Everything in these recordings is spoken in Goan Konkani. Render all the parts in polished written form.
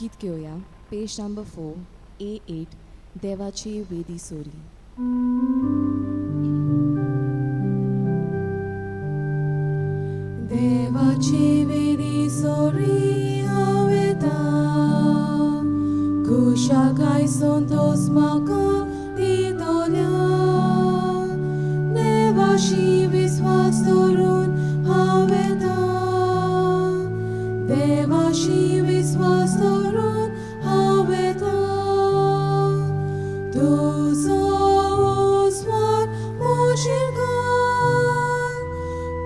गीत घेवया. पेज नंबर 4 A8, देवाची वेदी सोरी. देवाची वेदी सोरी हांव येता, कुशाकाय संतोस म्हाका दितल्या. देवाशी विस्वास दवरून हांव येता, देवाशी विस्वास दवरून हांव येता. तुजो उजवाड म्हजेर घाल,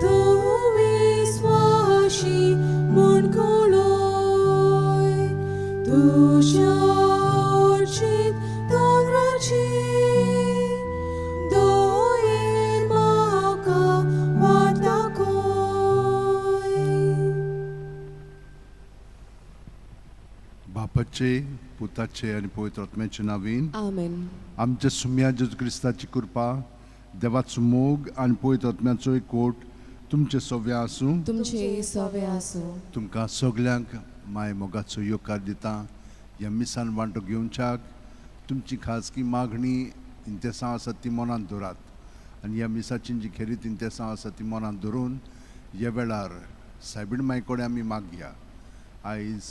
तूं विस्वाशी म्हूण कळय. तुज्या उर्जीत दोंगराची दयेन म्हाका वाट दाखय. बापाचे, पुताचे आनी पवित्र आत्म्याचे नावीन. आमेन. आमच्या सुम्या जेजू क्रिस्ताची कृपा, देवाचो मोग आनी पवित्र आत्म्याचो एकवट तुमचे सव्या आसूं. तुमचे सवे आसूं. तुमकां सगल्यांक माय मोगाचो येवकार दिता. ह्या मिसान वांटो घेवच्याक तुमची खाजगी मागणी इंतेसांव आसात ती मनांत दवरात आनी ह्या मिसाची जी खेरीत इंतेसांव आसा ती मनांत धरून ह्या वेळार सायबीण माय कडेन आमी मागया. आयज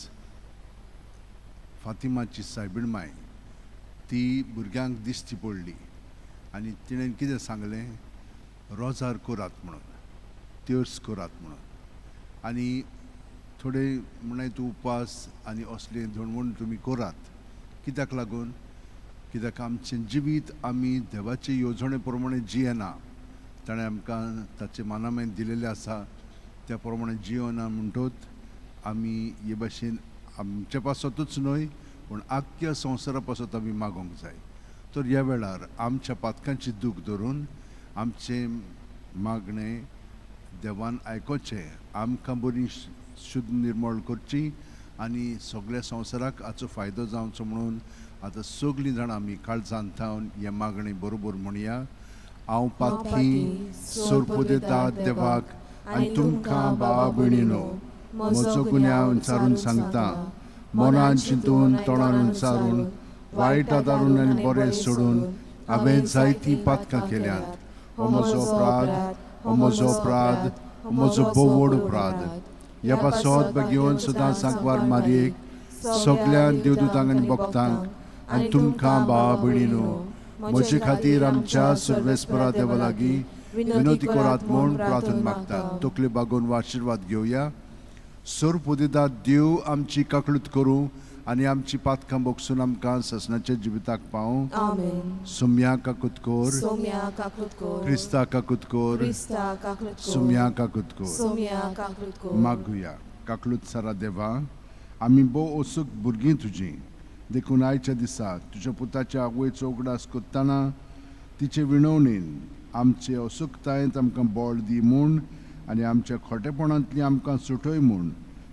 फातिमाची सायबीण माय ती भुरग्यांक दिश्टी पडली आनी तिणें कितें सांगलें, रोजार करात म्हणून, त्योर्स करात म्हणून. आनी थोडे म्हणल्यार तूं उपास आनी असले धोणवण तुमी करात. कित्याक लागून? कित्याक आमचें जिवीत आमी देवाचे येवजणे प्रमाणे जियेना. ताणें आमकां ताचे मानामें दिलेलें आसा त्या प्रमाणे जियोना म्हणटोच आमी हे भाशेन आमचे पासतूच न्हय पूण आख्ख्या संवसारा पासत आमी मागोंक जाय. तर ह्या वेळार आमच्या पातकांची दूख धरून आमचें मागणें देवान आयकोचें, आमकां बरी शुद्ध निर्मळ करची आनी सगळ्या संवसाराक हाचो फायदो जावचो म्हणून आतां सगळीं जाणां आमी काळजान थावन हें मागणें बरोबर म्हणया. हांव पातकी सोरपुदेता देवाक आनी तुमकां भावा भयणीनो म्हजो गुन्यांव विचारून सांगता. मनान चिंतून, तोंडान उच्चारून, वायट आदारून आनी बरें सोडून हांवें जायतीं पातकां केल्यांत. हो म्हजो अपराध, हो म्हजो अपराध, हो म्हजो भोव व्हड अपराध. ह्या पासत बेगीन सदां सांकवार मारयेक, सगल्या देवदूतांक आनी भक्तांक आनी तुमकां भावा भयणीनो म्हजे खातीर आमच्या सर्वेस्परा देवा लागीं विनवती करात म्हूण प्रार्थना मागतात. तकले बागोवन हो आशिर्वाद घेवया. सोरपुदिदा देव आमची काकळूत करूं आनी आमची पातकां बोगसून आमकां ससनाच्या जिविताक पावूं. आमेन. सुम्या काकूत कोर. सोम्या काकूत कोर. क्रिस्ता काकूत कोर. क्रिस्ता काकूत कोर. सुम्या काकूत कोर. सोम्या काकूत कोर. मागुया. काकलूत सारा देवा, आमी भोव अचूक भुरगीं तुजीं, देखून आयच्या दिसा तुज्या पुताच्या आवयचो उगडास करतना तिचे विणवणेन आमचे अचूकतायेंत आमकां बळ दी म्हूण आनी आमच्या खोटेपणांतली आमकां सुटय म्हूण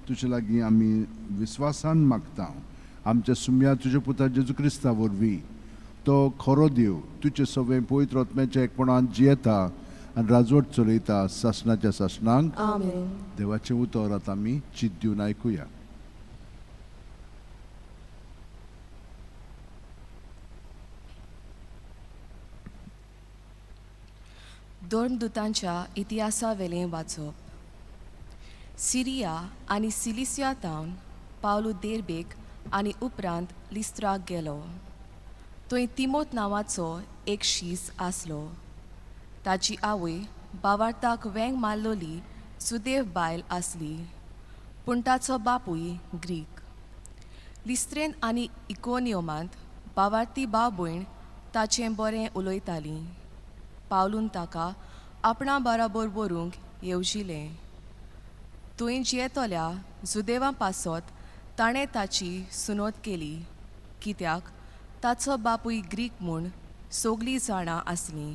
तुजे लागीं आमी विस्वासान मागता. आमच्या सुम्या तुज्या पुता जेजू क्रिस्ता वरवीं. तो खरो देव, तुजे सगळें पवित्र आत्म्याच्या एकपणान जियेता आनी राजवट चलयता सासणाच्या सासणांक. आमेन. देवाचें उतर आतां आमी चित दिवन आयकुया. धर्मदूतांच्या इतिहासावेलें वाचप. सिरिया आनी सिलिसिया थावन पावलू देर्बेक आनी उपरांत लिस्त्राक गेलो. थंय तिमोत नांवाचो एक शीस आसलो. ताची आवय बावार्थाक वेंग मारलोली सुदेव बायल आसली, पूण ताचो बापूय ग्रीक. लिस्त्रेन आनी इकोनियमांत बावार्थी भाव भयण ताचें बरें उलयतालीं. पावलून ताका आपणा बराबर व्हरूंक येवजिलें. थंय जियेतल्या जुदेवां पासत ताणें ताची सुनोत केली, कित्याक ताचो बापूय ग्रीक म्हूण सगलीं जाणां आसलीं.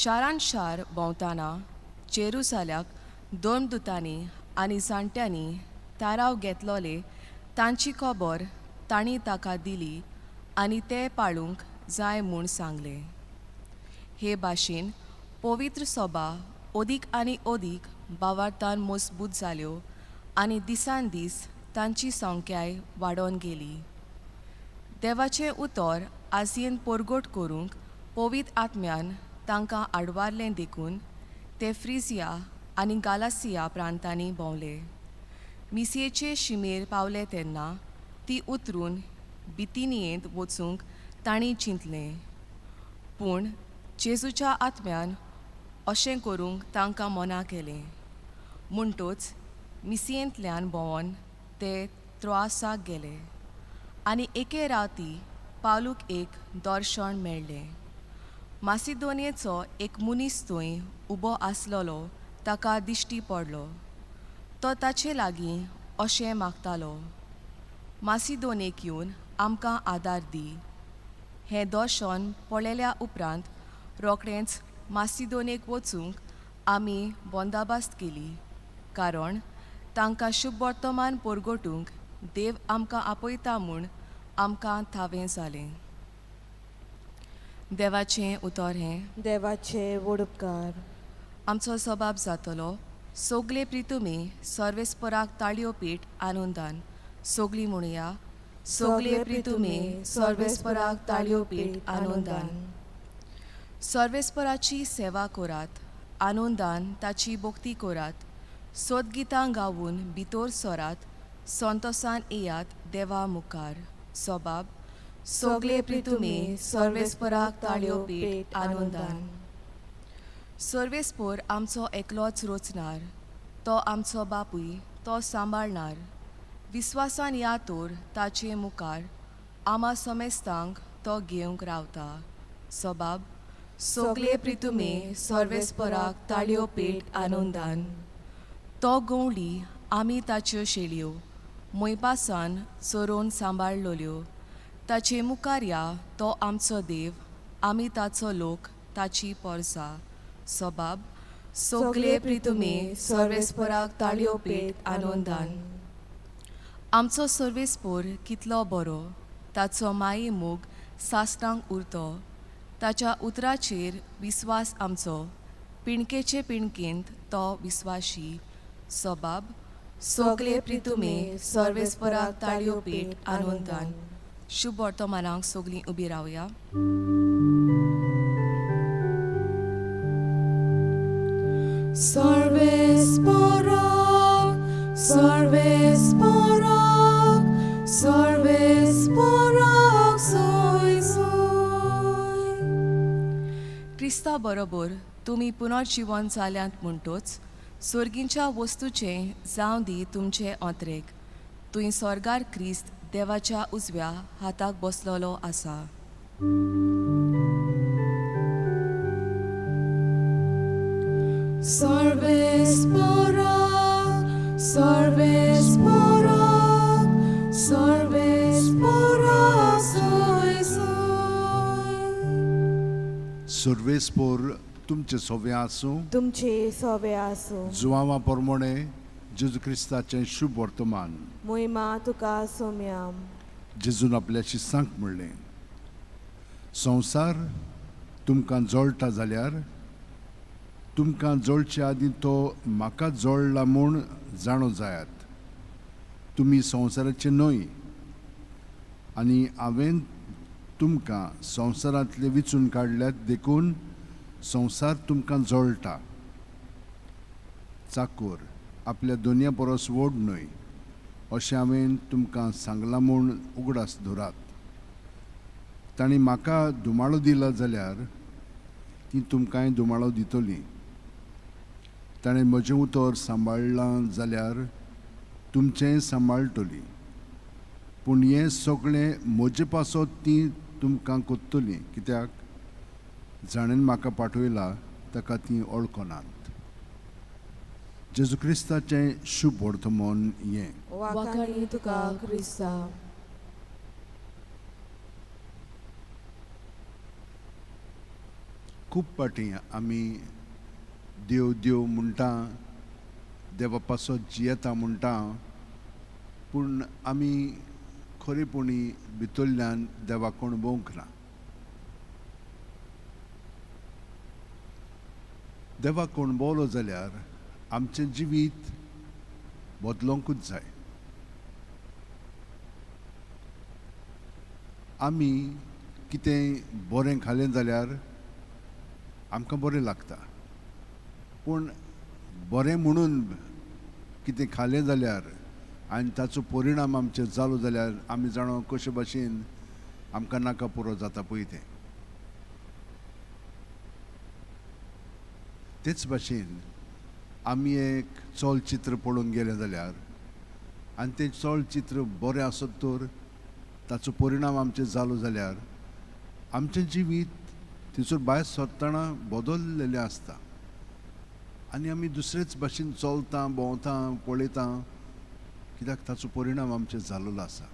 शारान शार भोंवतना जेरुजाल्याक धर्मदूतांनी आनी जाणट्यांनी थाराव घेतलोले तांची खबर तांणी ताका दिली आनी ते पाळूंक जाय म्हूण सांगलें. हे भाशेन पवित्र सभा अदीक आनी अदीक भावार्थान मजबूत जाल्यो आनी दिसान दीस तांची संख्याय वाडोवन गेली. देवाचें उतर आजयेन परगट करूंक पवित्र आत्म्यान तांकां आडवारलें देखून ते फ्रिजिया आनी गालासिया प्रांतांनी भोंवले. मिसयेचे शिमेर पावले तेन्ना ती उतरून बितिनियेंत वचूंक तांणी चिंतलें, पूण जेजूच्या आत्म्यान अशें करूंक तांकां मना केलें. म्हणटच मिसयेंतल्यान भोंवन ते त्रोआसाक गेले आनी एके राती पावलूक एक दर्शन मेळ्ळें. मासिदोनियेचो एक मनीस थंय उबो आसलेलो ताका दिश्टी पडलो. तो ताचे लागीं अशें मागतालो, मासिदोनेक येवन आमकां आदार दी. हें दर्शन पळयल्या उपरांत रोखडेंच मासिदोनेक वचूंक आमी बंदाबस्त केली, कारण तांकां शुभ वर्तमान परगटूंक देव आमकां आपयता म्हूण आमकां थावें जालें. देवाचें उतर हें. देवाचे व्हड उपकार. आमचो सबाब जातलो. सोगले प्रितुमी सर्वेस्पराक ताळयो पीठ आनंदान सोगली म्हणया. सोगले प्रितुमी सर्वेस्पराक ताळयो पीठ आनंदान. सर्वेस्पराची सेवा करात, आनंदान ताची भक्ती करात, सोदगितां गावून भितर सरात, संतोसान येयात देवा मुखार. सबाब. सोगले प्रितुमी सर्वेस्पराक ताळयो पीठ आनंदान. सर्वेस्पोर आमचो एकलोच रोचणार, तो आमचो बापूय, तो सांबाळणार. विस्वासान या तर ताचे मुखार, आमा समेस्तांक तो घेवंक रावता. सबाब. सोगले प्रितुमे सर्वेस्पराक ताळयो पेट आनंदान. तो गंवळी आमी ताच्यो शेळयो मोयपासान चरोवन सांबाळलोल्यो. ताचे मुखार या, तो आमचो देव, आमी ताचो लोक, ताची पोरसा. सबाब. सोगले प्रितुमे सर्वेस्पराक ताळयो पेट आनंदान. आमचो सर्वेस्पोर कितलो बरो, ताचो माये मोग सासणांक उरतो. ताच्या उतराचेर विस्वास आमचो, पिणकेचे पिणकेंत तो विस्वाशी. सबाब. सोगले प्रितुमे सर्वेस्पराक ताळयो पेट आनंदान. शुभ वर्तमानाक सगलीं उबी रावया. सर्वेस्पराक, सर्वेस्पराक, सर्वेस्पराक सोय सोय. क्रिस्ता बरोबर तुमी पुनर्जिवन जाल्यांत म्हणटोच सोर्गींच्या वस्तूचें जावं दी तुमचे ओंत्रेक. थंय स्वर्गार क्रिस्त देवाच्या उजव्या हाताक बसलेलो आसा. सर्वेस्पराक, सर्वेस्पराक, सर्वेस्पराक सोय सोय. सर्वेस्पोर तुमचें सोवें आसूं. तुमचे सोवे आसूं. जुवांवा प्रमाणे जेजू क्रिस्ताचें शुभ वर्तमान. मोहिमा तुका सोम्या. जेजून आपल्या शिसांक म्हणलें, संवसार तुमकां जळटा जाल्यार तुमकां जळचे आदीं तो म्हाका जळ्ळा म्हूण जाणो जायात. तुमी संवसाराचे न्हय आनी हांवें तुमकां संवसारांतले विचून काडल्यात देखून संवसार तुमकां जळटा. चाकोर आपल्या दोनया परस व्हड न्हय अशें हांवें तुमकां सांगलां म्हूण उगडास दवरात. तांणी म्हाका धुमाळो दिला जाल्यार ती तुमकांय धुमाळो दितली. ताणें म्हजें उतर सांबाळ्ळां जाल्यार तुमचेंय सांबाळटली. पूण हें सगळें म्हजे पासत तीं तुमकां कोत्तलीं, कित्याक जाणें म्हाका पाठयला ताका तीं वळखनात. जेजू क्रिस्ताचें शुभ वर्तमान हें. वाखाणी तुका क्रिस्ता. खूब फावटी आमी देव देव म्हणटा, देवा पासत जियेता म्हणटा, पूण आमी खरेपणी भितरल्यान देवाक अणभवंक ना. देवाक अणभवलो जाल्यार आमचें जिवीत बदलोंकूच जाय. आमी कितें बरें खालें जाल्यार आमकां बरें लागता, पूण बरें म्हणून कितें खालें जाल्यार आनी ताचो परिणाम आमचेर जालो जाल्यार आमी जाणा कशे भाशेन आमकां नाका पुरो जाता पळय तें. तेच भाशेन आमी एक चलचित्र पळोवंक गेले जाल्यार आनी तें चलचित्र बरें आसत तर ताचो परिणाम आमचेर जालो जाल्यार आमचें जिवीत थंयसर भायर सरतना बदललेलें आसता आनी आमी दुसरेच भाशेन चलता, भोंवता, पळयता, कित्याक ताचो परिणाम आमचेर जाल्लो आसा.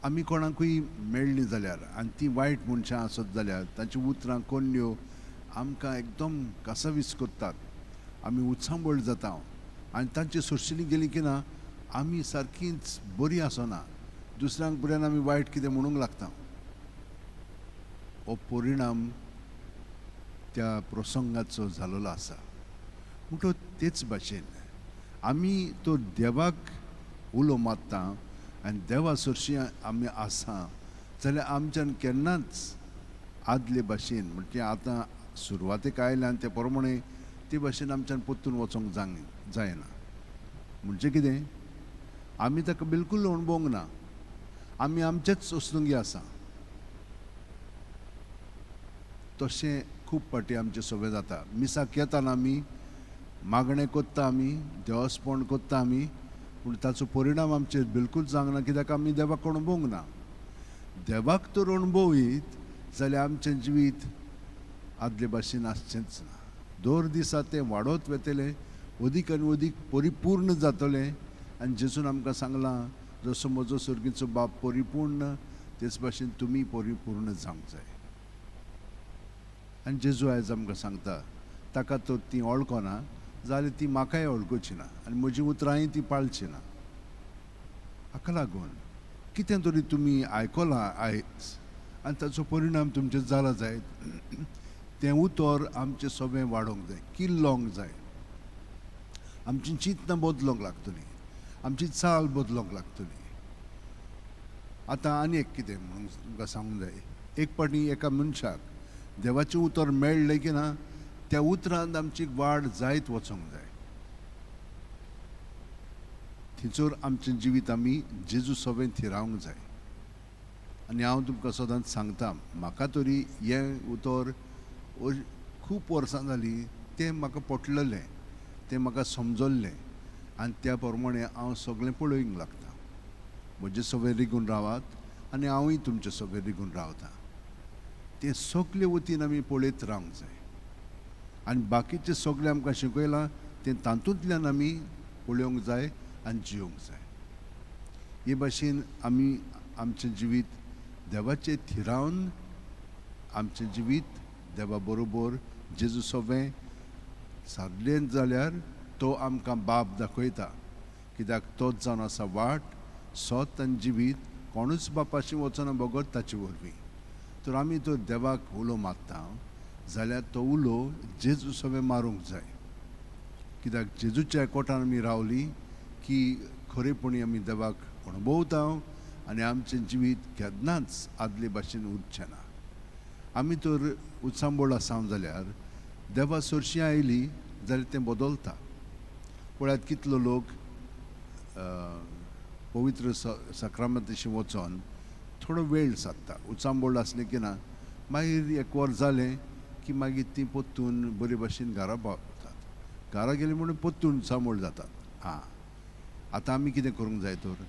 आमी कोणाकूय मेळ्ळीं जाल्यार आनी ती वायट मनशां आसत जाल्यार तांची उतरां कोन्न्यो आमकां एकदम कासावीस करतात, आमी उचांबळ जाता आनी तांचे सोर्शीनी गेली की ना आमी सारकीच बरी आसना, दुसऱ्यांक बऱ्यान आमी वायट कितें म्हणूंक लागता. हो परिणाम त्या प्रसंगाचो जाल्लो आसा. म्हणटकच तेच भाशेन आमी तो देवाक उलो मारता आनी देवा सरशी आमी आसा जाल्यार आमच्यान केन्नाच आदले भाशेन म्हणजे आतां सुरवातेक आयल्या आनी ते प्रमाणे ते भाशेन आमच्यान परतून वचोंक जायना. म्हणजे कितें, आमी ताका बिलकूल अणभवंक ना, आमी आमचेच वसणुकी आसा. तशें खूब फावटी आमचें सगळें जाता. मिसाक येताना आमी मागणें करता, आमी देवस्पण करता आमी, पूण ताचो परिणाम आमचेर बिलकूल जावंक ना, कित्याक आमी देवाक अणभवंक ना. देवाक तर अणभवीत जाल्यार आमचें जिवीत आदले भाशेन आसचेंच ना. दर दिसा तें वाडत वतलें, अदीक आनी अदीक परिपूर्ण जातलें. आनी जेजून आमकां सांगलां, जसो म्हजो सर्गीचो बाप परिपूर्ण तेच भाशेन तुमी परिपूर्ण जावंक जाय. आनी जेजू आयज आमकां सांगता, ताका तर ती वळखना जाल्यार ती म्हाकाय वळखुची ना आनी म्हजी उतरांय ती पाळची ना. हाका लागून कितें तरी तुमी आयकलां आयज आनी ताचो परिणाम तुमचेर जाला जायत, तें उतर आमचें सगळें वाडोवंक जाय, किल्लोवंक जाय. आमची चिंतनां बदलूंक लागतलीं, आमची चाल बदलूंक लागतली. आतां आनी एक कितें म्हणून तुमकां सांगूंक जाय, एक फावटी एका मनशाक देवाचें उतर मेळ्ळें की ना त्या उतरांत आमची वाड जायत वचोंक जाय. थंयसर आमचें जिवीत आमी जेजू सगळें थिरावंक जाय. आनी हांव तुमकां सदांच सांगता, म्हाका तरी हें उतर खूब वर्सां जालीं तें म्हाका पटलेलें, तें म्हाका समजल्लें आनी त्या प्रमाणे हांव सगळें पळोवंक लागता. म्हजें सगळें रिगून रावात आनी हांवूय तुमचें सगळें रिगून रावता. तें सगळे वतीन आमी पळयत रावंक जाय आनी बाकीचें सगळें आमकां शिकयलां तें तातूंतल्यान आमी पळोवंक जाय आनी जियोंक जाय. हे भाशेन आमी आमचें जिवीत देवाचें थिरावन आमचें जिवीत देवा बरोबर जेजू सगळें सारलें जाल्यार तो आमकां बाप दाखयता, कित्याक तोच जावन आसा वाट, सत आनी जिवीत, कोणूच बापाशी वचना बगर ताचे वरवीं. तर आमी तर देवाक उलो मारता जाल्यार तो उलो जेजू सगळें मारूंक जाय, कित्याक जेजूच्या एकवटान आमी रावली की खरेपणी आमी देवाक अणभवता आनी आमचें जिवीत केन्नाच आदले भाशेन उरचें ना. आमी तर उचांबळ आसा जाल्यार देवा सरशी आयली जाल्यार तें बदलता. पळयात कितलो लोक पवित्र साक्रामेंताशी वचोन थोडो वेळ सादता, उचांबळ आसलें की ना मागीर एक वर जालें की मागीर तीं परतून बरे भाशेन घरा पावतात. घरा गेली म्हणून परतून उचांबळ जातात. आं, आतां आमी कितें करूंक जाय तर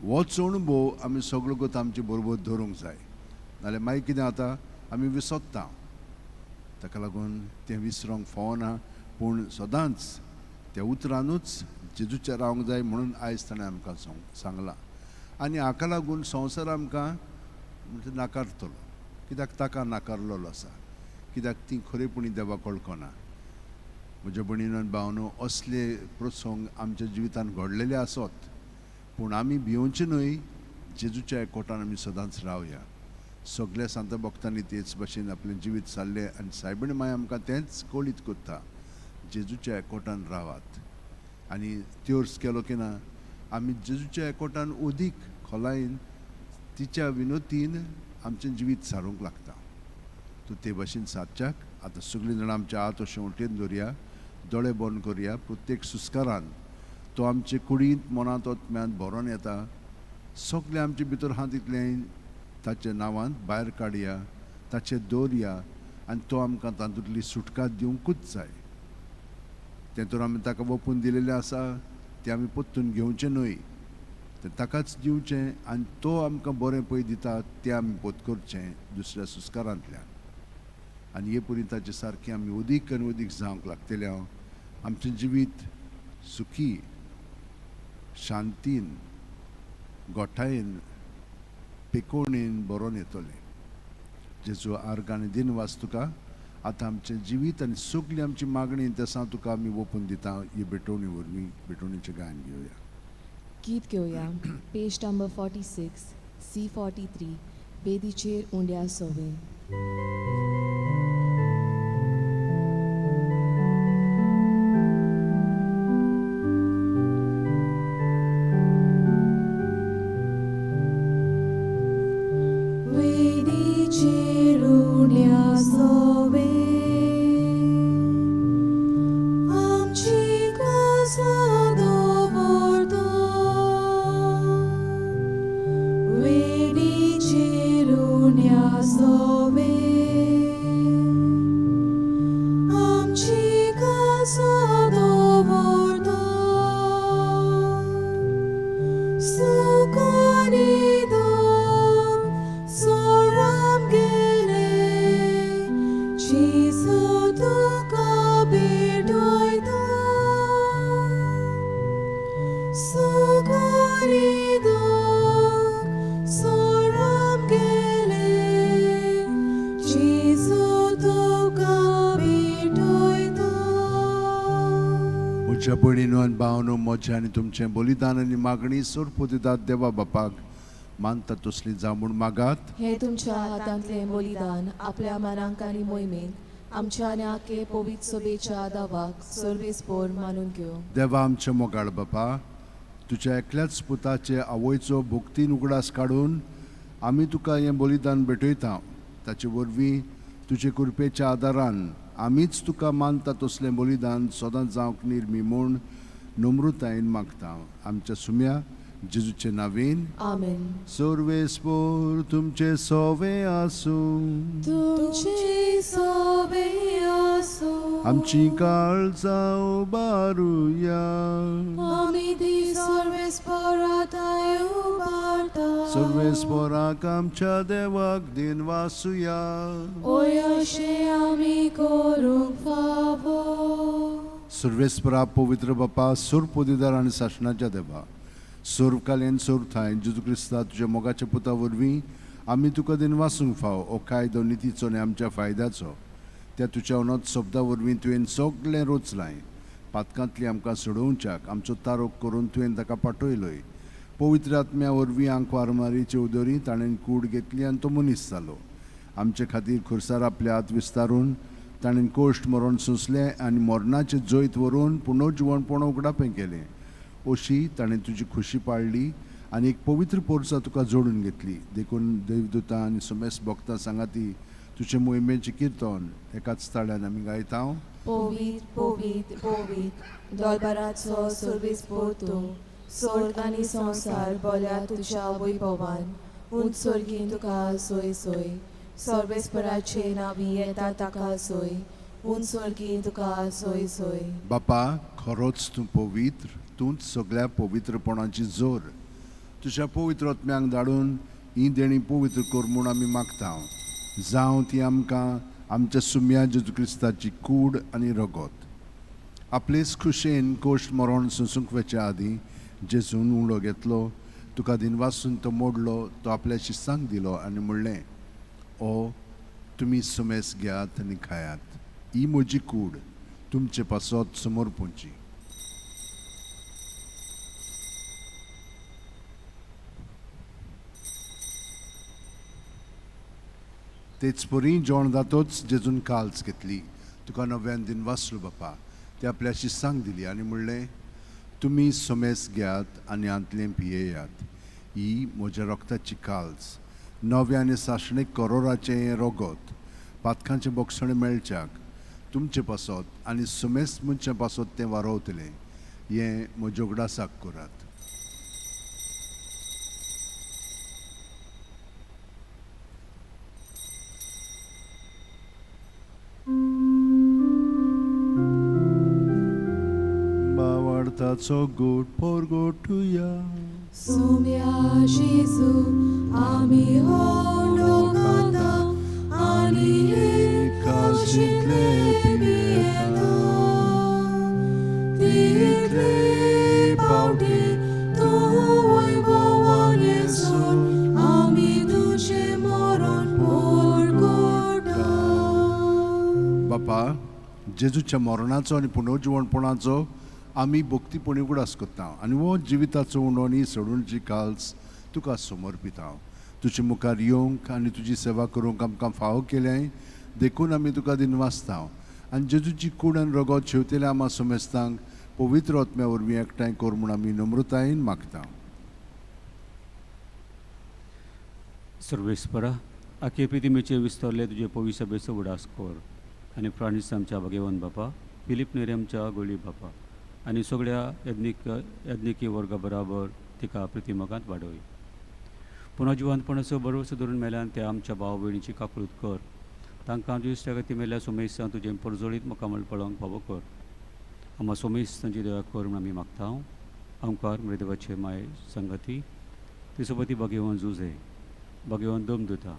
होच अणभव आमी सगळो गोत आमचे बरोबर दवरूंक जाय, नाल्यार मागीर कितें जाता आमी विसरता. ताका लागून तें विसरोंक फावना, पूण सदांच त्या उतरानूच जेजूचें रावंक जाय म्हणून आयज ताणें आमकां सांगलां. आनी हाका लागून संवसार आमकां म्हणजे नाकारतलो, कित्याक ताका नाकारलेलो आसा, कित्याक ती खरेपणी देवाक वळखना. म्हज्या भयणीन आनी भावनो, असले प्रसंग आमच्या जिवितांत घडलेले आसत, पूण आमी भिवचे न्हय, जेजूच्या एकवटान आमी सदांच रावया. सगल्या सांता भक्तांनी तेच भाशेन आपलें जिवीत सारलें आनी सायबीण माय आमकां तेंच कळीत करता, जेजूच्या एकवटान रावात. आनी त्योर्स केलो की ना आमी जेजूच्या एकवटान अदीक खोलायेन तिच्या विनोतीन आमचें जिवीत सारूंक लागता. तूं ते भाशेन सादच्याक आतां सगळीं जाणां आमच्या हात अशें वटेन दवरया, दोळे बंद करया. प्रत्येक सुस्कारान तो आमचे कुडींत मनांत आत्म्यांत भरोन येता. सगळें आमचे भितर आहा तितलें ताच्या नांवान भायर काडया, ताचें दवरया आनी तो आमकां तातूंतली सुटका दिवंकूच जाय. तें तर आमी ताका वपून दिलेलें आसा, तें आमी परतून घेवचें न्हय, तें ताकाच दिवचें आनी तो आमकां बरें पळय दिता तें आमी पोत करचें दुसऱ्या सुस्कारांतल्यान. आनी हे परी ताचे सारकें आमी अदीक आनी अदीक जावंक लागतले. हांव आमचें जिवीत सुखी, शांतीन, गोठायेन, पेकोणेन बरोवन येतलें. जेजू आर्ग आनी दिनवास तुका. आतां आमचें जिवीत आनी सगळी आमची मागणी तेसां तुका आमी ओपून दिता. ही भेटवणी वरवीं भेटवणीचें गायन घेवया. गीत घेवया पेज नंबर 46 C43 वेदीचेर उंड्या सोवे. वेदीचेर उण्या सोवे आमची कासा दवरता. वेदीचेर उण्या सोवे आमची कासा दवरता. सुखानी दुख सोराम गेले जेजू तुका भेटयता. सुखानी दुख सोराम गेले जेजू तुका भेटयता. म्हज्या भयणीनो आनी भावनो, म्हजें आनी तुमचें बलिदान आनी मागणी सोरपोतिदात देवा बापाक मानता तसली जावं म्हूण मागात. हे तुमच्या हातांतलें बलिदान आपल्या मनांक आनी मोहिमेक आमच्या आनी आखे पवित्र सभेच्या दावाक सर्वेस पोर मानून घेवं. देवा आमच्या मोगाळ बापा, तुज्या एकल्याच पुताचे आवयचो भुक्तीन उगडास काडून आमी तुका हें बलिदान भेटयता. ताचे वरवीं तुजे कृपेच्या आदारान आमीच तुका मानता तसलें बलिदान सदांच जावंक निर्मी म्हूण नम्रतायेन मागता. आमच्या सुम्या जेजूचे नावेन. आमेन. सर्वेस्पोर तुमचे सोवे आसूं. तुमचे सोवे आसूं. आमची काळजां उबारुया. आमी ती सर्वेस्पराताय उबारता. सर्वेस्पोराक आमच्या देवाक दिनवासुया. ओय अशें आमी करूंक फावो. सर्वेस्परा पवित्र बापा, सुरपोदिदार आनी सासणाच्या देवा, सोर्वकालीन सोरथाय जेजू क्रिस्ता तुज्या मोगाच्या पुता वरवीं आमी तुका दिनवासूंक फाव. हो कायदो नितीचो आनी आमच्या फायद्याचो. त्या तुज्या अनोत शब्दा वरवीं तुवें सगळें रोचलां. पातकांतली आमकां सोडोवच्याक आमचो तारोक करून तुवें ताका पाठयलोय. पवित्र आत्म्या वरवीं आंकवार मारीचे उदरी ताणें कूड घेतली आनी तो मनीस जालो. आमचे खातीर खुर्सार आपले हात विस्तारून ताणें कोश्ट मरण सोंसलें आनी मरणाचें जैत व्हरून पुनर्जिवणपण उगडापें केलें. अशी ताणें तुजी खुशी पाळ्ळी आनी एक पवित्र पोरसा तुका जोडून घेतली. देखून देवदूतां आनी समेस्त भक्तां सांगाती तुजे मोहिमेचें किर्तन एकाच ताळ्यान आमी गायता. पवित्र पवित्र पवित्र दरबाराचो सर्वेस्पोर तूं, स्वर्ग आनी संवसार बोल्या तुज्या वैभवान. उंच स्वर्गीन तुका सोय सोय. सर्वेस्पराचे नांवी येता ताका सोय. उंच स्वर्गीन तुका सोय सोय. बापा, खरोच तूं पवित्र, तूंच सगळ्या पवित्रपणाची जोर. तुज्या पवित्र आत्म्यांक धाडून ही देणी पवित्र कर म्हूण आमी मागता. जावं ती आमकां आमच्या सुम्या जेजू क्रिस्ताची कूड आनी रगत. आपलेच खुशेन कोश्ट मरण सोंसूंक वचच्या आदीं जेजून उंडो घेतलो, तुका दिनवासून तो मोडलो, तो आपल्या शिस्तांक दिलो आनी म्हणलें, ओ तुमी सुमेस घेयात आनी खायात. ही म्हजी कूड तुमचे पासत समर्पूंची. तेच परी जेवण जातोच जेजून काल्स घेतली, तुका नव्यान दिन वाचलो बापा, ते आपल्या शिस्तांक दिली आनी म्हणलें, तुमी सोमेस घेयात आनी हांतलें पियेयात. ही म्हज्या रक्ताची काल्स, नव्या आनी सासणीक करोराचें हें रगत, पातकांचें बोगसणें मेळच्याक तुमचे पासत आनी सुमेस्त मनशां पासत तें वारोवतलें. हें म्हज्या उगडासाक करात. बावार्थाचो गोड पोरगोटुया. सोम्या जेजू आमी हो लोकांता आनी हे काशिंतले पियेता. तितले पावटी तूं वैभवान येसून आमी तुजें मरण पोरगोटा. बापा, जेजूच्या मरणाचो आनी पुनर्जिवणपणाचो आमी भक्तीपणी उगडास करता आनी हो जिविताचो उणो आनी सोडूनची काल्स तुका समर्पिता. तुजे मुखार येवंक आनी तुजी सेवा करूंक आमकां फावो केलें देखून आमी तुका दिनवासता आनी जेजूची कूड आनी रगत शेवतेल्या आमा समेस्तांक पवित्र आत्म्या वरवीं एकठांय कर म्हूण आमी नम्रतायेन मागता. सर्वेस्परा, आखे प्रितिमेचे विस्तारले तुजे पवी सभेचो उडास कर आनी प्राणीस आमच्या भगेवन बापा, फिलीप नेरी आमच्या गोळी बापा आनी सगळ्या यज्ञिकी वर्गा बराबर तिका प्रितिमगांत वाडय. पुनः जिवंतपणाचो भरवसो धरून मेल्यान त्या आमच्या भाव भयणीची काकळूत कर. तांकां तुज्या इश्टागती मेल्या सोमेस्तां तुजें परजळीत मुखामळ पळोवंक फावो कर. आमा सोमेस्तांची दया कर म्हूण आमी मागता. आमकार मृदेवाचे माय संगती ती सोबती भगेवन जुजे भगेवन दम दिता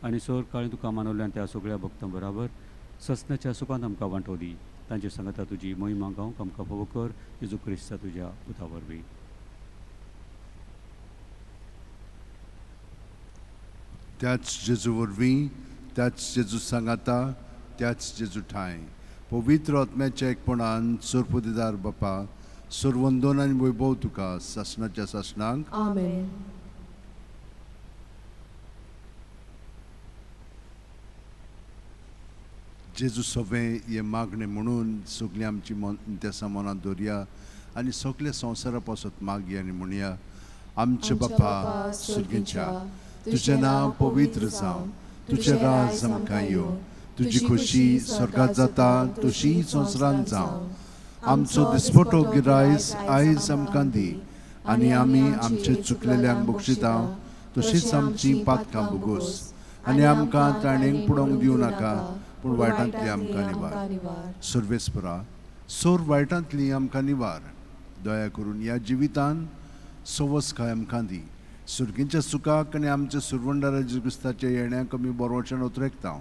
आनी सोर काळी तुका मानवल्यान त्या सगळ्या भक्तां बराबर ससनाच्या सुखांत आमकां वांटो दी. तांचे सांगता तुजी महिमा गावंक आमकां फावो कर, जेजू क्रिस्ता तुज्या पुता वरवीं. त्याच जेजू वरवीं, त्याच जेजू सांगाता, त्याच जेजू ठांय पवित्र आत्म्याच्या एकपणान सोरपुदेदार बापा, सोरवंदन आनी वैभव तुका सासणाच्या सासणाक. आमेन. जेजू सवें हें मागणें म्हणून सगळीं आमची मन तेसां मनांत दवरया आनी सगल्या संवसारा पासत मागया आनी म्हणया. आमचे बापा सुर्गीच्या, तुजें नांव पवित्र जावं, तुजें राज आमकां येवं, तुजी खोशी स्वर्गात जाता तशी संवसारांत जावं. आमचो दिसपटो गिरायस आयज आमकां दी आनी आमी आमचे चुकलेल्यांक बक्षिता तशीच आमची पातकां भोगोस आनी आमकां ताणेंक पुडोवंक दिवं नाका, पूण वायटांतली आमकां निवार. सर्वेस्परा, सोर वायटांतली आमकां निवार. दया करून ह्या जिवितान सवस खाय आमकां दी. सुर्गींच्या सुखाक आनी आमच्या सुरवंडारा जेजू क्रिस्ताच्या येण्याक आमी बरोवच्यान उतरेकता.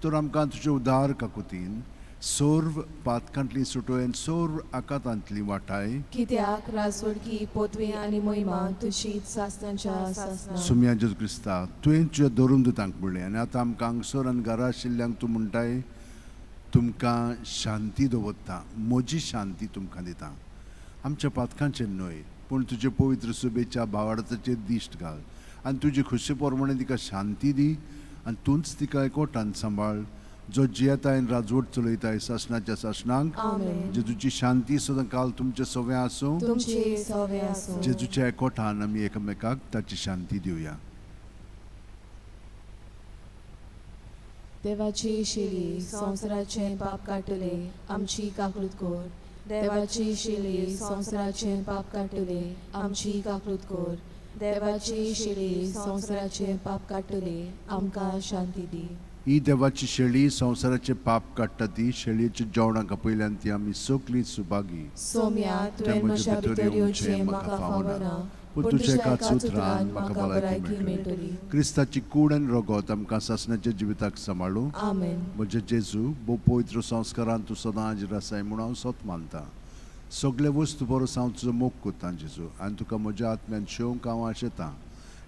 तर आमकां तुजे उदार काकुतीन सर्व पातकांतली सुटोय आनी सर्व आकातांतली वाटाय. कित्याक राजवडकी पोतवी आनी महिमा तुजी सासणाच्या सासणा. सुम्या जेजू क्रिस्ता, तुवें तुज्या धरून दुतांक म्हणलें आनी आतां आमकां हांगसर आनी घरा आशिल्ल्यांक तूं म्हणटाय, तुमकां शांती दवरता, म्हजी शांती तुमकां दिता. आमच्या पातकांचेर न्हय पूण तुजे पवित्र सुबेच्या भावार्थाचेर दिश्ट घाल आनी तुजी खुशी प्रमाणे तिका शांती दी आनी तूंच तिका एकवटान सांबाळ, जो जियेतायन राजवट चलयताय सासणाच्या सासणाक. आमेन. जेजूची शांती सदां काल तुमचे सवें आसूं. तुमचे सवे आसूं. जेजूच्या एकवटान आमी एकामेकाक ताची शांती दिवया. देवाची शिली संवसाराचें पाप काडटले, आमची काकूत कर. देवाची शिली संवसाराचें पाप काडटले, आमची काकूत कर. देवाची शिली संवसाराचें पाप काडटले, आमकां शांती दी. ही देवाची शेळी संवसाराचे पाप काडटा ती शेळयेच्या जेवणाक आपयल्यान ती आमी सगळीं सुभागी. सोम्या, तुवें म्हज्या भितर येवचें म्हाका फावना, पूण तुज्या एकाच उतरान म्हाका भलायकी मेळटली. क्रिस्ताची कूड आनी रगत आमकां सासणाच्या जिविताक सांबाळूं. आमेन. म्हजे जेजू, भोव पवित्र संस्कारान तूं सदां हाजीर आसाय म्हूण हांव सत मानता. सगळे वस्तू परस हांव तुजो मोग करता जेजू आनी तुका म्हज्या आत्म्यान शेवंक हांव आशेतां.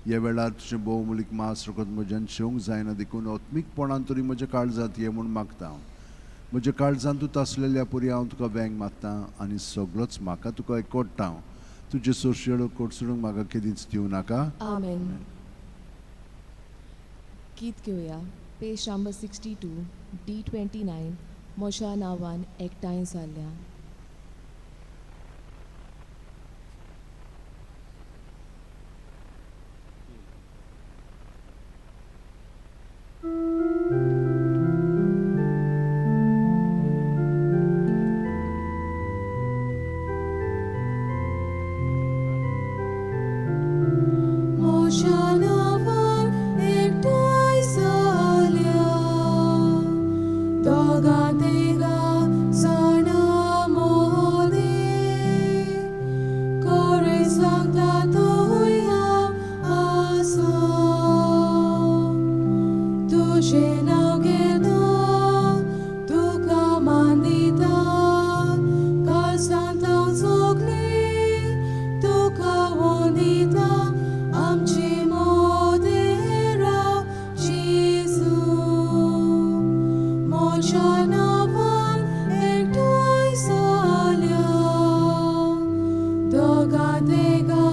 ह्या वेळार तुजें भोवमुलीक मास रगत म्हज्यान शेवंक जायना देखून आत्मीकपणान तरी म्हज्या काळजांत ये म्हूण मागता हांव. म्हज्या काळजांत तूं आसलेल्या पुरी हांव तुका वेंग मारता आनी सगळोच म्हाका तुका एकवटता हांव. तुजें सोरशेळो कोडसडूंक म्हाका केदींच दिवं नाका. आमेन. गीत घेवया, पेज नंबर 62 D 29, म्हज्या नांवान एकठांय जाल्ल्या. तुजें नांव घेता तुका मान दिता काळजांत हांव सगळीं तुका वंदिता आमचे मोदें राव जेजू म्हज्या नांवान एकठांय जाल्या दोगा तेगा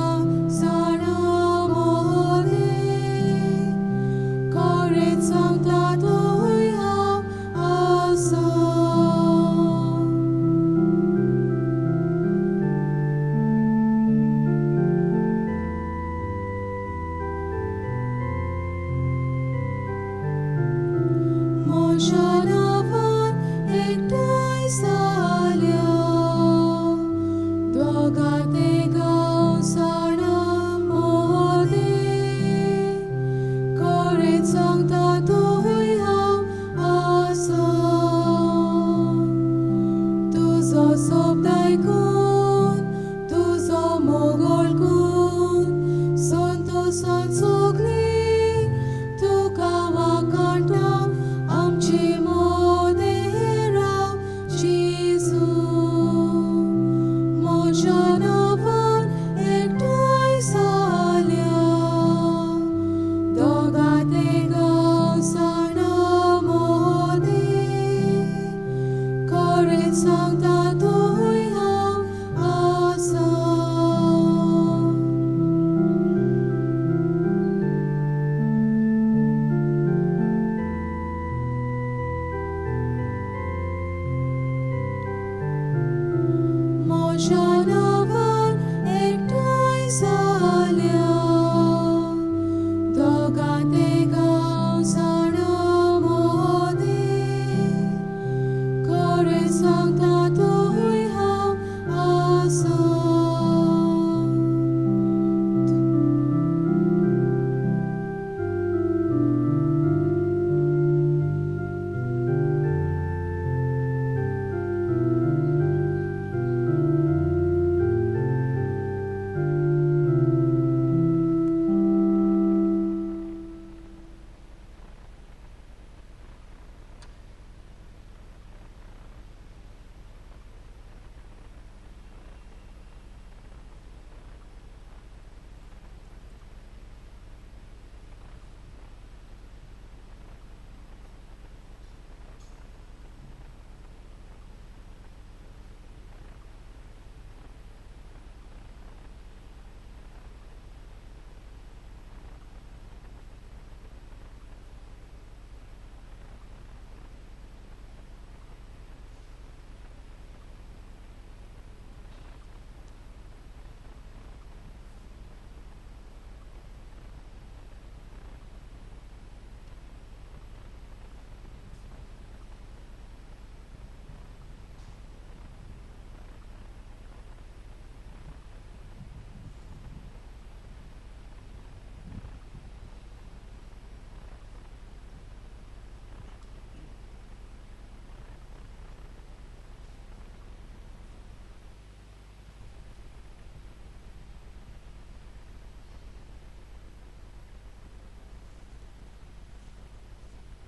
जाणां मोदें खरेंच सांगता थंय हांव आसा. म्हज्या नांवान एकठांय जाल्या दोगा तेगा जाणां मोदें खरेंच सांगता थंय हांव आसा. तुजो शब्द आयकून तुजो मोग वळखून संतोशान सगळीं तुका वाखाणटा आमचे मोदें राव जेजू. म्हज्या नांवान एकठांय जाल्या दोगा तेगा जाणां मोदें खरेंच सांगता थंय हांव आसा. म्हज्या नांवान एकठांय जाल्या दोगा तेगा जाणां मोदें खरें सांगता थंय हांव आसा.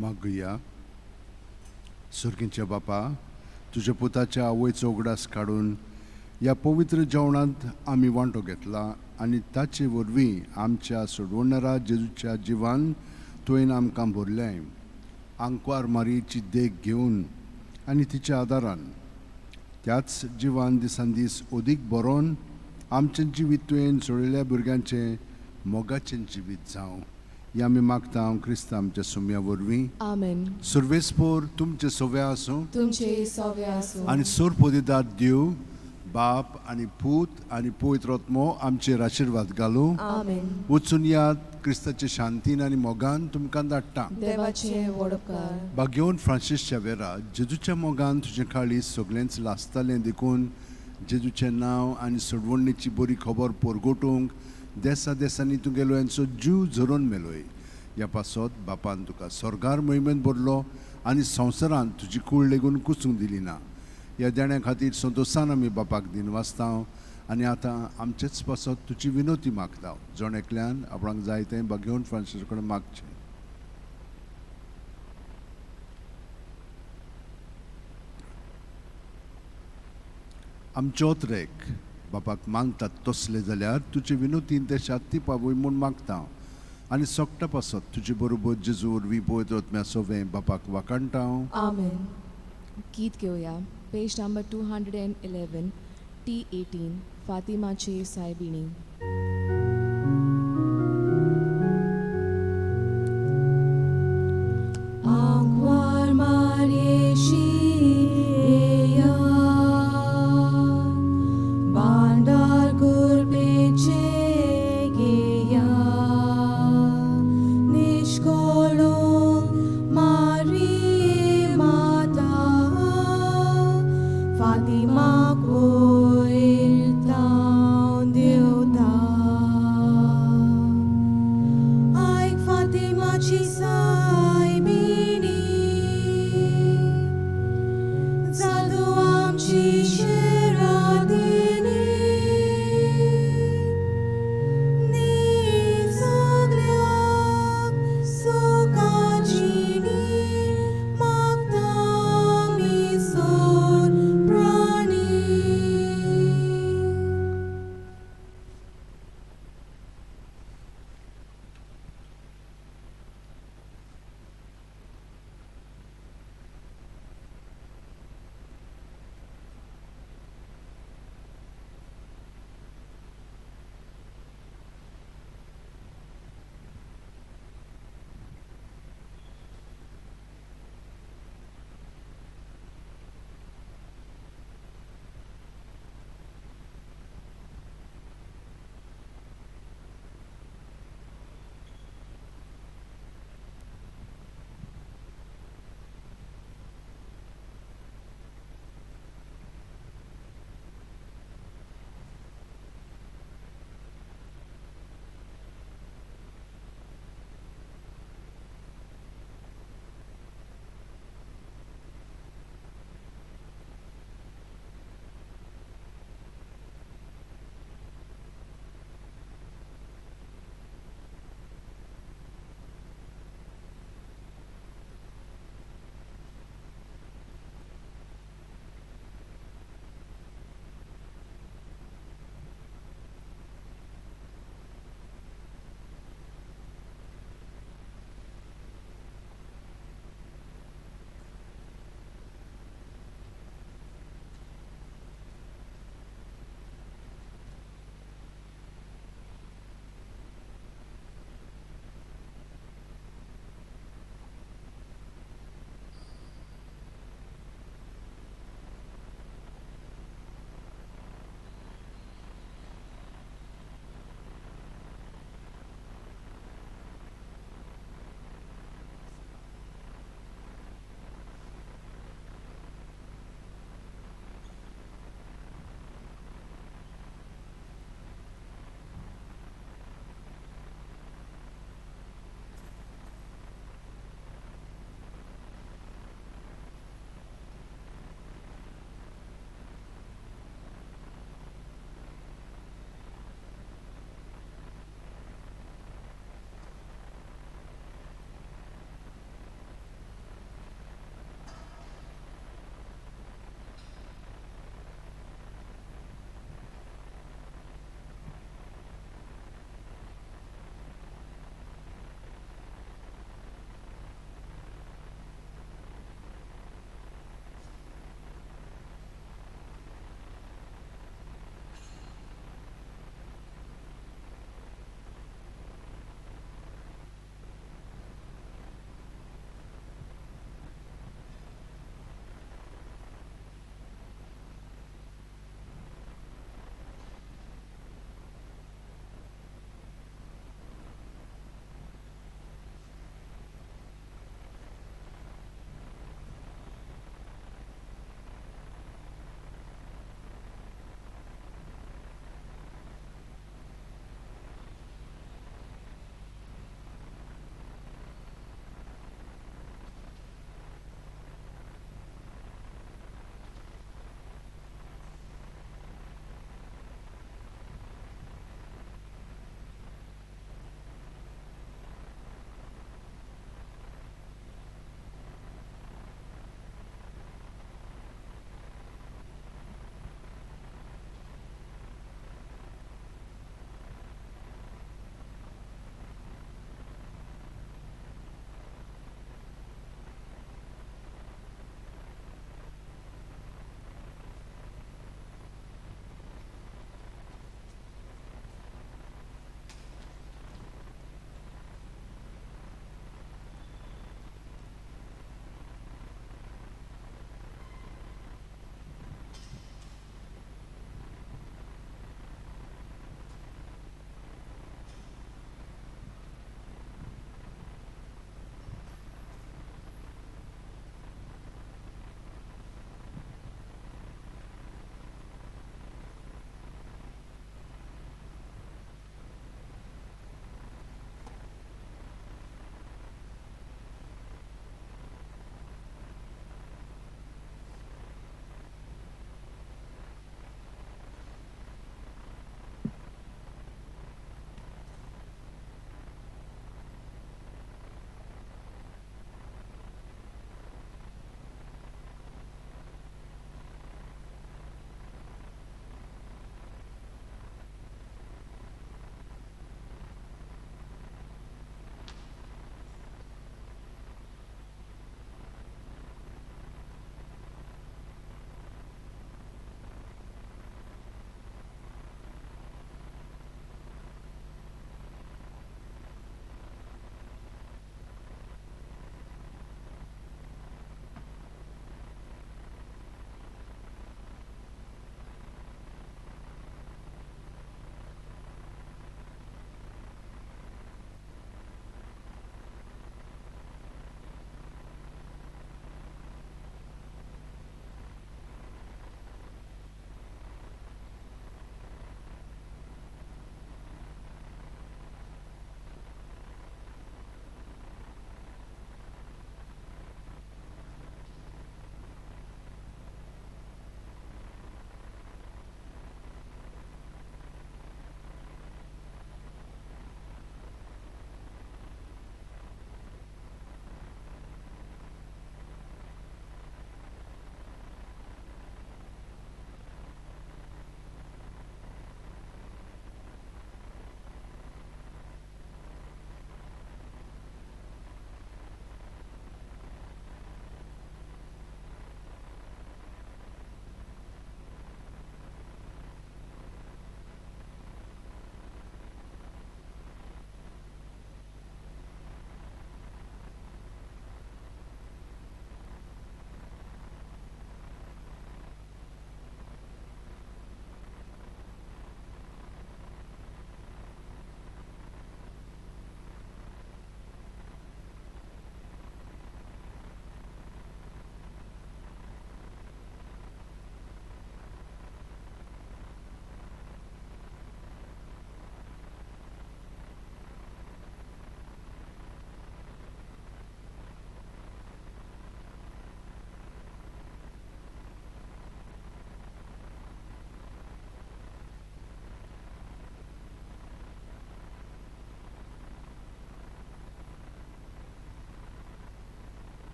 मागुया. सुर्गींच्या बापा, तुज्या पुताच्या आवयचो उगडास काडून ह्या पवित्र जेवणांत आमी वांटो घेतला आनी ताचे वरवीं आमच्या सोडवणारा जेजूच्या जिवान तुवें आमकां भरलें. आंकवार मारयेची देख घेवन आनी तिच्या आदारान त्याच जिवान दिसान दीस अदीक बरोवन आमचें जिवीत तुवें सोडिल्ल्या भुरग्यांचें मोगाचें जिवीत जावं हें आमी मागता क्रिस्तांव आमच्या सुम्या वरवीं. आमेन. सुर्वेसपोर तुमचें सव्या आसूं तुमचे सव्या आसूं. आनी सोरपोदिदार देव बाप आनी पूत आनी पवित्र आत्मो आमचेर आशिर्वाद घालूं. आमेन. वचून यात क्रिस्ताचे शांतीन आनी मोगान तुमकां धाडटा. देवाचे वडपकार. भाग्यवन फ्रांसीस शावेरा, जेजूच्या मोगान तुजें काळीज सगळेंच लासतालें देखून जेजूचें नांव आनी सोडवणीची बरी खबर परगटूंक देसा देसांनी तुगेलो यांचो जीव झरोवन मेलोय. ह्या पासत बापान तुका स्वर्गार मोहिमेंत भरलो आनी संवसारांत तुजी कूळ लेगून कुसूंक दिली ना. ह्या देण्या खातीर संतोशान आमी बापाक दिनवासता आनी आतां आमचेच पासत तुजी विनोती मागता. जण एकल्यान आपणाक जाय तें भाग्यवन फ्रांसीस कडेन मागचें. आमचे ओतरेक बापाक मागतात तसले जाल्यार तुजे विनोतीन ते शाती पावय म्हूण मागता आनी सोकटा पासत तुजे बरोबर जेजू वरवीं पवित्र आत्म्या सोवें बापाक वाखाणटा. आमेन. गीत घेवया, पेज नंबर 211, T18, फातिमाची सायबिणी. आंकवार मारयेशी येया, भांडार कुरपेचे घेया, निश्कोळूंक मारये माता, फातिमाक वयर तावन देवता. आयक फातिमाची सायबिणी, जादू आमची शेरादिनी, नी सगळ्याक सुखाजिणी, मागता आमी सोर प्राणी.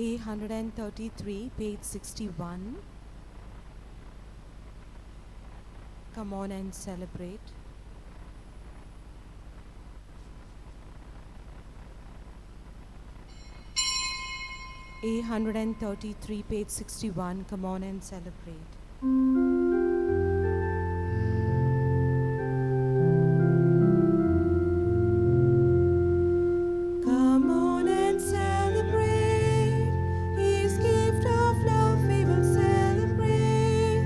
A133, page 61. Come on and celebrate. A133, page 61. Come on and celebrate. Come on and celebrate His gift of love. We will celebrate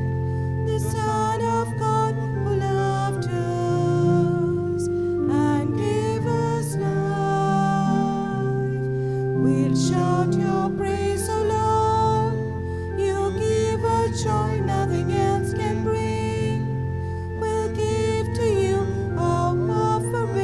the Son of God who loved us and gave us life. We'll shout your praise, O Lord. You give us joy nothing else can bring. We'll give to you our offering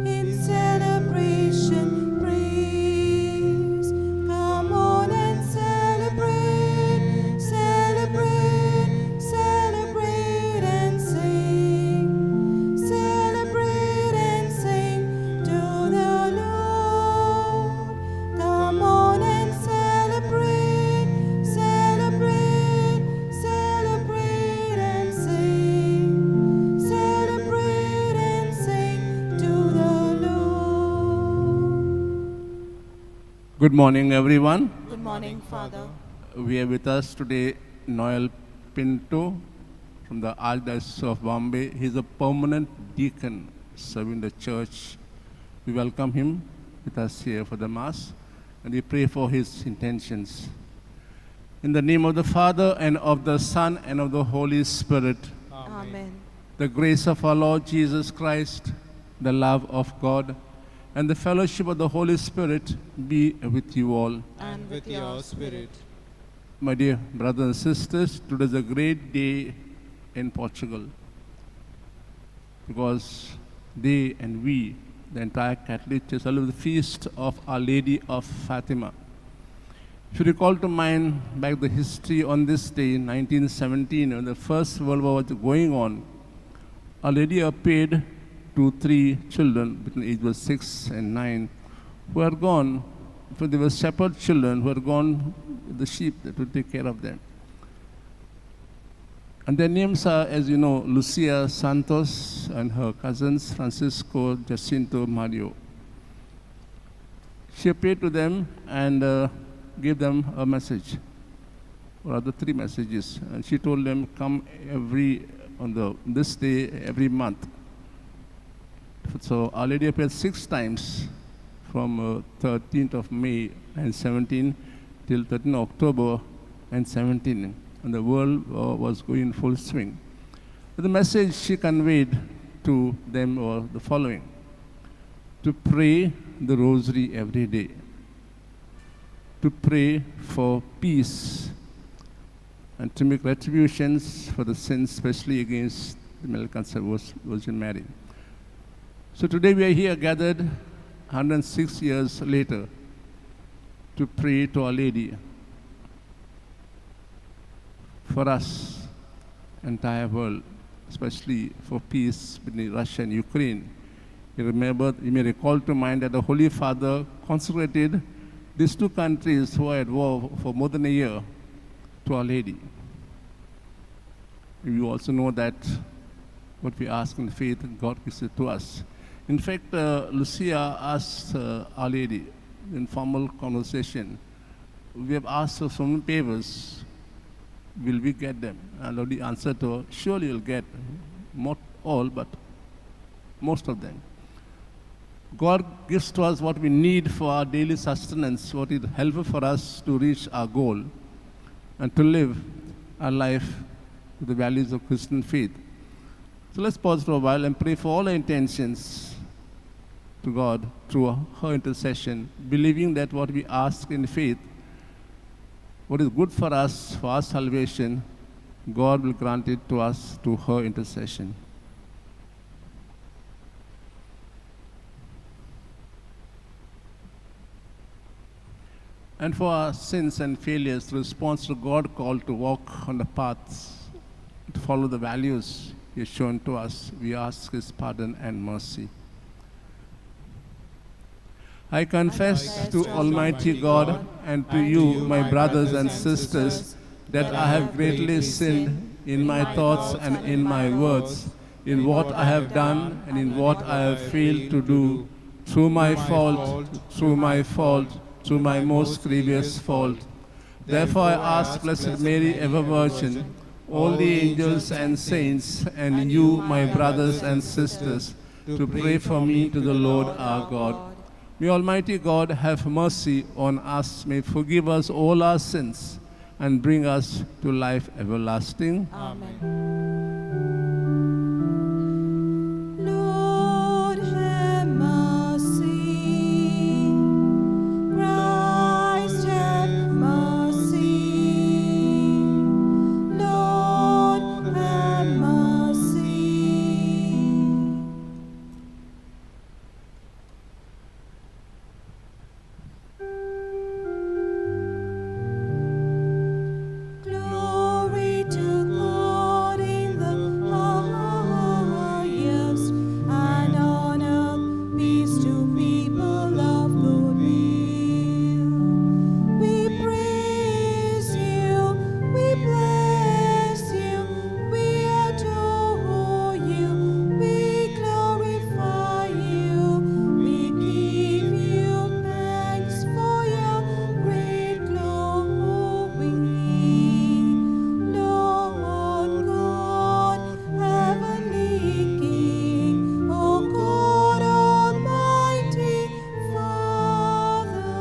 in celebration praise. Come on and celebrate, celebrate, celebrate and sing. Celebrate and sing to the Lord. Come on and celebrate, celebrate, celebrate and sing. Celebrate and sing to the Lord. Good morning, everyone. Good morning, Father. We have with us today Noel Pinto from the Archdiocese of Bombay. He is a permanent deacon serving the church. We welcome him with us here for the Mass and we pray for his intentions. In the name of the Father and of the Son and of the Holy Spirit, Amen. the grace of our Lord Jesus Christ, the love of God, and the fellowship of the Holy Spirit be with you all. And with your spirit. My dear brothers and sisters, today is a great day in Portugal because they and we, the entire Catholic Church, celebrate the feast of Our Lady of Fatima. If you recall to mind back the history on this day in 1917, when the First World War was going on, Our Lady appeared to three children between the ages of 6 and 9 who had gone, for they were shepherd children who had gone with the sheep that would take care of them. And their names are, as you know, Lucia Santos and her cousins Francisco, Jacinto, Mario. She appeared to them and gave them a message, or rather three messages. And she told them, come every, on the, this day every month. So Our Lady appeared 6 times from 13th of May and 17 till 13th October and 17. And the world was going in full swing. But the message she conveyed to them was the following: to pray the rosary every day, to pray for peace, and to make retributions for the sins, especially against the Immaculate Virgin Mary. So today we are here gathered 106 years later to pray to Our Lady for us, entire world, especially for peace between Russia and Ukraine. You may recall to mind that the Holy Father consecrated these two countries who are at war for more than a year to Our Lady. You also know that what we ask in faith, God gives it to us. In fact, Lucia asked Our Lady in formal conversation, we have asked for so many favors, will we get them? And Lord answered to her, surely you'll get, not all, but most of them. God gives to us what we need for our daily sustenance, what is helpful for us to reach our goal and to live our life with the values of Christian faith. So let's pause for a while and pray for all our intentions to God through her intercession, believing that what we ask in faith, what is good for us, for our salvation, God will grant it to us through her intercession. And for our sins and failures, response to God's call to walk on the paths, to follow the values He has shown to us, we ask His pardon and mercy. I confess to Almighty God and to you, my brothers and sisters, that I have greatly sinned in my thoughts and in my words, in what I have done and in what I have failed to do, through my fault, through my fault, through my most grievous fault. Therefore I ask Blessed Mary, ever Virgin, all the angels and saints, and you, my brothers and sisters, to pray for me to the Lord our God. May Almighty God have mercy on us, may forgive us all our sins, and bring us to life everlasting. Amen. Lord, have mercy. Christ, have mercy. Lord, have mercy. Glory to God in the highest, and on earth peace to people of good will. We praise you, we bless you, we adore you, we glorify you, we give you thanks for your great glory. Lord God, heavenly King, O God Almighty Father,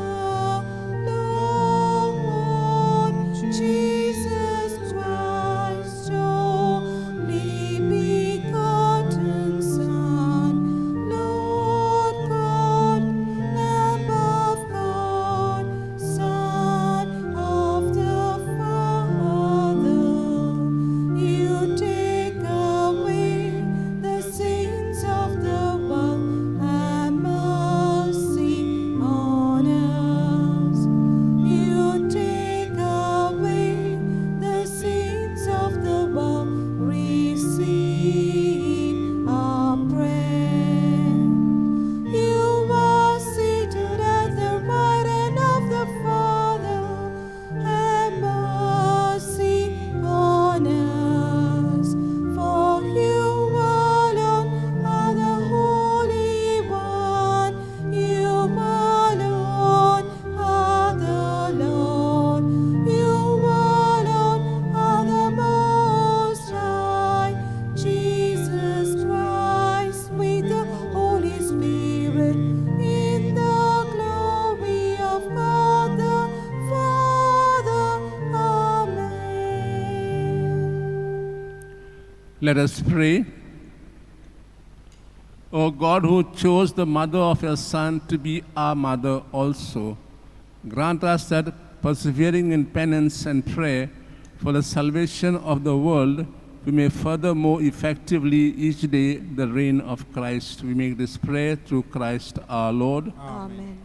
Lord Jesus Christ, only begotten Son, Lord God, Lamb of God, Son of the Father, you take away the sins of the world, have mercy on us. You take away the sins of the world, receive our prayer. You are seated at the right hand of the Father. Have mercy on us. For you alone are the Holy One. You alone are the Lord. You alone are the Most High. Jesus Christ, with the Holy Spirit, in the glory of God the Father. Amen. Let us pray. O God, who chose the mother of your Son to be our mother also, grant us that, persevering in penance and prayer for the salvation of the world, we may further more effectively each day the reign of Christ. We make this prayer through Christ our Lord. Amen.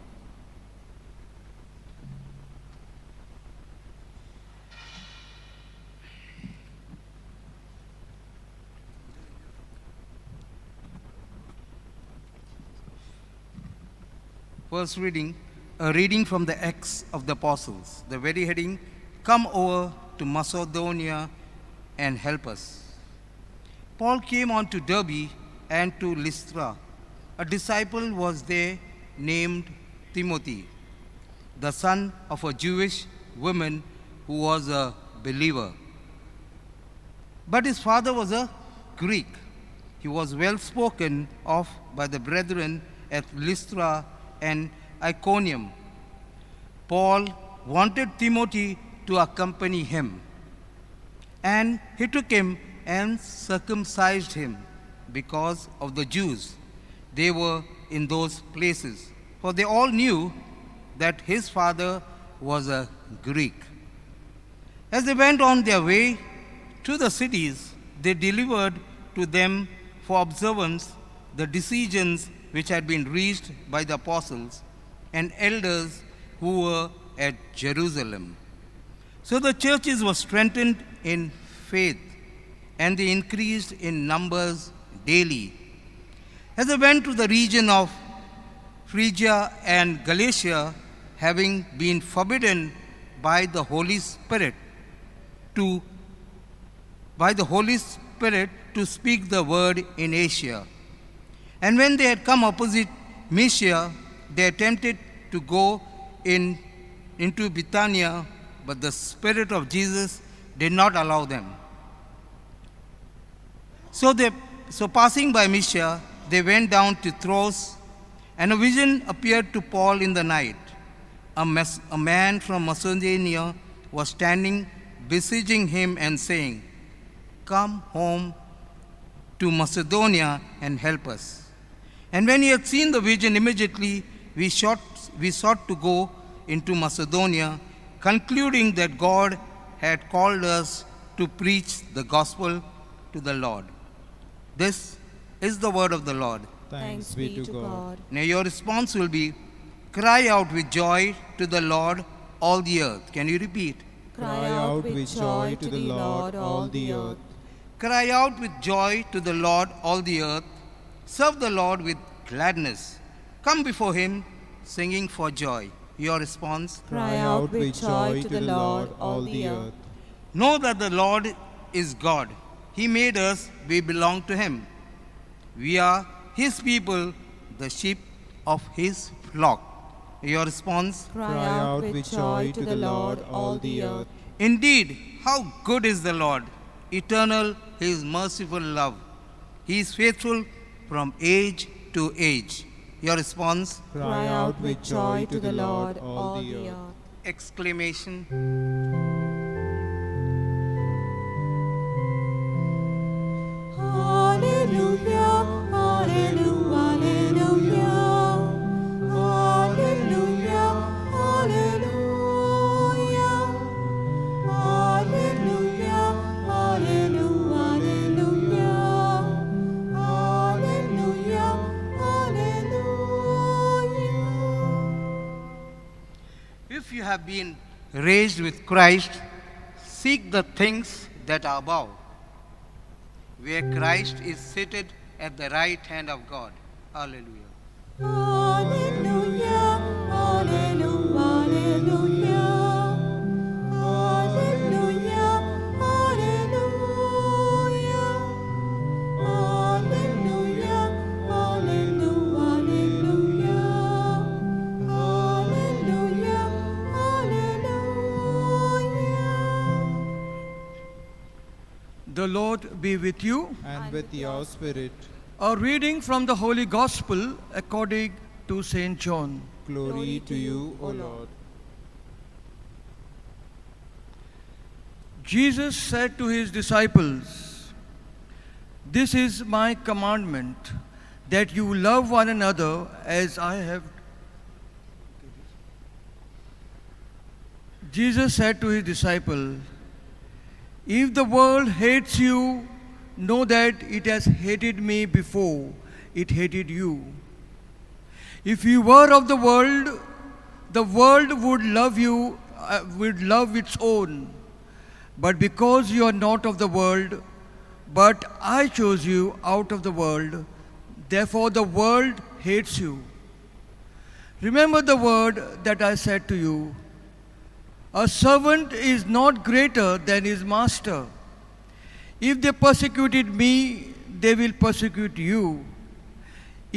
First reading, a reading from the Acts of the Apostles. The very heading, Come over to Macedonia and help us. Paul came on to Derbe and to Lystra. A disciple was there named Timothy, the son of a Jewish woman who was a believer. But his father was a Greek. He was well spoken of by the brethren at Lystra and Iconium. Paul wanted Timothy to accompany him, and he took him and circumcised him because of the Jews. They were in those places, for they all knew that his father was a Greek. As they went on their way to the cities, they delivered to them for observance the decisions which had been reached by the apostles and elders who were at Jerusalem. So the churches were strengthened in faith, and they increased in numbers daily. As they went to the region of Phrygia and Galatia, having been forbidden by the Holy Spirit to speak the word in Asia. And when they had come opposite Mysia, they attempted to go into Bithynia, but the Spirit of Jesus did not allow them. So passing by Mysia, they went down to Troas, and a vision appeared to Paul in the night. A man from Macedonia was standing, beseeching him and saying, "Come home to Macedonia and help us." And when he had seen the vision, immediately we sought to go into Macedonia, concluding that God had called us to preach the gospel to the Lord. This is the word of the Lord. Thanks be to God. Now your response will be, cry out with joy to the Lord, all the earth. Can you repeat? Cry out with joy to the Lord, all the earth. Cry out with joy to the Lord, all the earth. Serve the Lord with gladness. Come before him, singing for joy. Your response? Cry out with joy to the Lord, all the earth. Know that the Lord is God. He made us, we belong to him. We are his people, the sheep of his flock. Your response? Cry out with joy to the Lord, all the earth. Indeed, how good is the Lord! Eternal his merciful love. He is faithful from age to age. Your response? Cry out with joy to the Lord, all the earth. Exclamation. Hallelujah, hallelujah, hallelujah, hallelujah, hallelujah, hallelujah, hallelujah, hallelujah, hallelujah. If you have been raised with Christ, seek the things that are above, where Christ is seated at the right hand of God. Hallelujah. Hallelujah, hallelujah, hallelujah, hallelujah, hallelujah, hallelujah, hallelujah, hallelujah, hallelujah. The Lord be with you. And with your spirit. A reading from the Holy Gospel according to St. John. Glory to you, O Lord. Jesus said to his disciples, "This is my commandment, that you love one another as I have." Jesus said to his disciples, "If the world hates you, know that it has hated me before it hated you. If you were of the world would love you, would love its own. But because you are not of the world, but I chose you out of the world, therefore the world hates you. Remember the word that I said to you, a servant is not greater than his master. If they persecuted me, they will persecute you.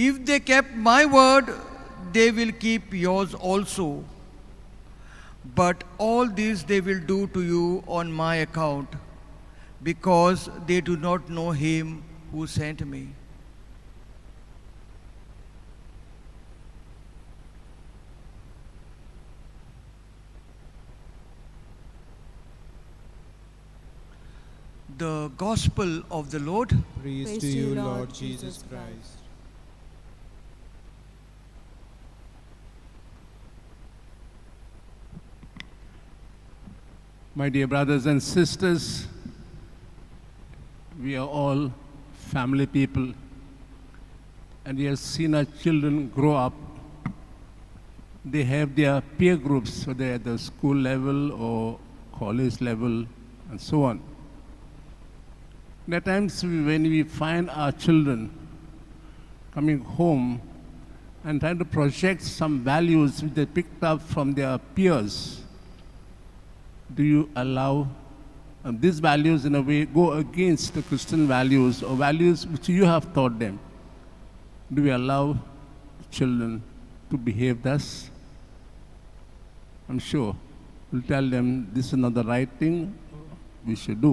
If they kept my word, they will keep yours also. But all this they will do to you on my account, because they do not know him who sent me." The Gospel of the Lord. Praise to you, Lord Jesus Christ. My dear brothers and sisters, we are all family people, and we have seen our children grow up. They have their peer groups, whether at the school level or college level, and so on. And at times when we find our children coming home and trying to project some values which they picked up from their peers. Do you allow these values in a way go against the Christian values or values which you have taught them? Do we allow children to behave thus? I'm sure we'll tell them this is not the right thing we should do.